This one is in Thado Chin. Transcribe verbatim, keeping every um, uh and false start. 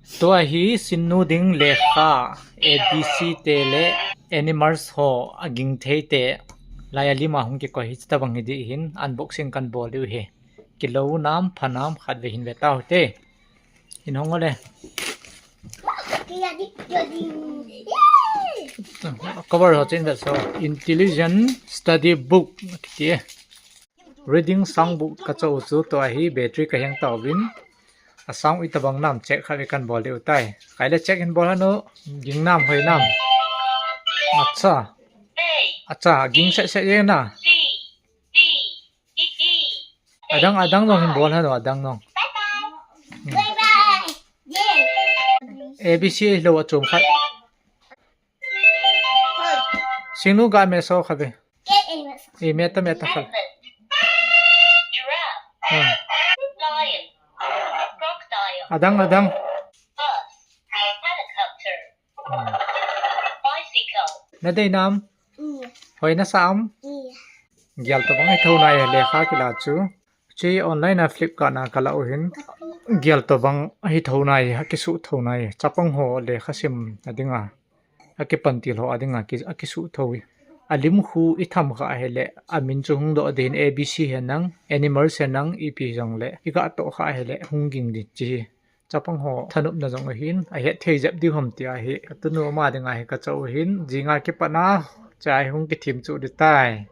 Tua hi sinnu ding lekha, A B C te le animals ho aging thei te. Lai a lim a hung kikoi hi, chuti bang hi ding hin unboxing kan bol diu hi. Kilo nam, pha nam, khat ve hin ve tau te. In hong le. Cover ho chen ve so. Intelligent Study Book kiti. Reading Sound Book ka cho chu, tua hi battery ka heng tauvin. A sound ita bang nam check khat ve kan bol diu tai. Kai le check in bol hanu, ging nam hoi nam. Acha. Acha, ging se se ye na. Adang, adang nong hin bol hanu, adang nong. Hmm. A B C lo a chom khat. Singnu ga me so kha ve. E me ta, me ta kha. Hmm. Adang, adang. Hmm. Na dei nam? Hoi na sam? Gial to bang hi tho nai lekha kila chu. Chi online a Flipkart na kala u hin. Gial to bang hi tho nai, ha kisu tho nai. Chapang ho lekha sim adinga. Akipan til ho adinga ki, akisu tho i. Alim khu i tham kha hele, amin chu hung do din A B C he nang, animals he nang, ipi jong le, i ga to kha hele, hung ging di chi. Chapang ho thanop na jong hin, a het thei jep di hom ti a hi. Ka tunu ama dinga hi ka cho hin, jinga kipana, chai hung kithim chu di tai.